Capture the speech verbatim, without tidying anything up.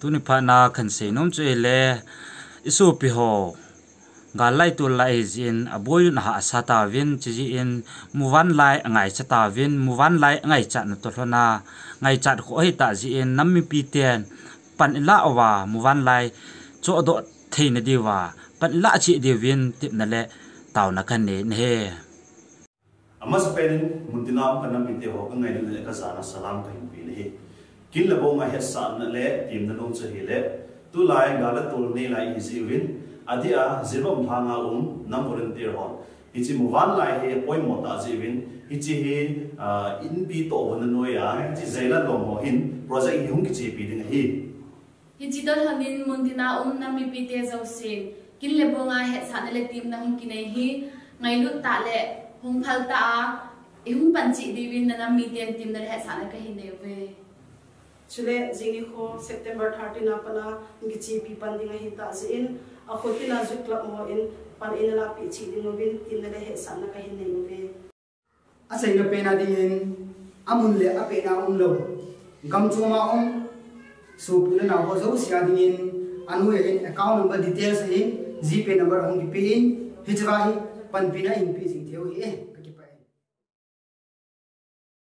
Tuni phatna kahin seinom chu ahile, isopi ho gal lai tol lai ahi jeh in, aboiyun ahahsa tauvin, chuti jeh in muvanlai angaicha tauvin, muvanlai angaichatna toh lhona ngaichat kho ahitah jeh in, nam mipiten pan ilah uva muvanlai chohdoh theina diuva pan ilah cheh diuvin tepna le taona kahin nei ahi. Amasapen in muntina um kanam mite ho kangailutna le kajana salam kahin pe ahi. Kin le bonga hetsahna le temna nom chu ahile, tulai gal le tol nei lai ihi jeh uvin, adeh a Jiribam lhanga um nam volunteer hon hiche muvanlai hi apoimo tah jeh uvin, hiche hi, ah, inpi tohna noiya hiche Jailan lom ho hin project hi hung kichepi ding ahi. Hiche toh lhonin muntina um nam mipite jousen kin le bonga hetsahna le temna hung kinei hi ngailut tah le hung phal tah a ihung pan cheh diuvin nanam miten temna le hetsahna kahin nei uve. Chule jing nikho September thirteen a pat a hung kichepi pan ding ahitah jeh in, akhotina Youth Club hon pan eina lahpeh cheh ding uvin temna le hetsahna kahin nei uve. Achaina pen a dingin, amun le apetna umlou, gamchom a um sopi le nao ho jouse a dingin, anoiya hin account number details ahin, GPay number ahung kipe in, hichea hi panpina eipeh jing thei u ahi.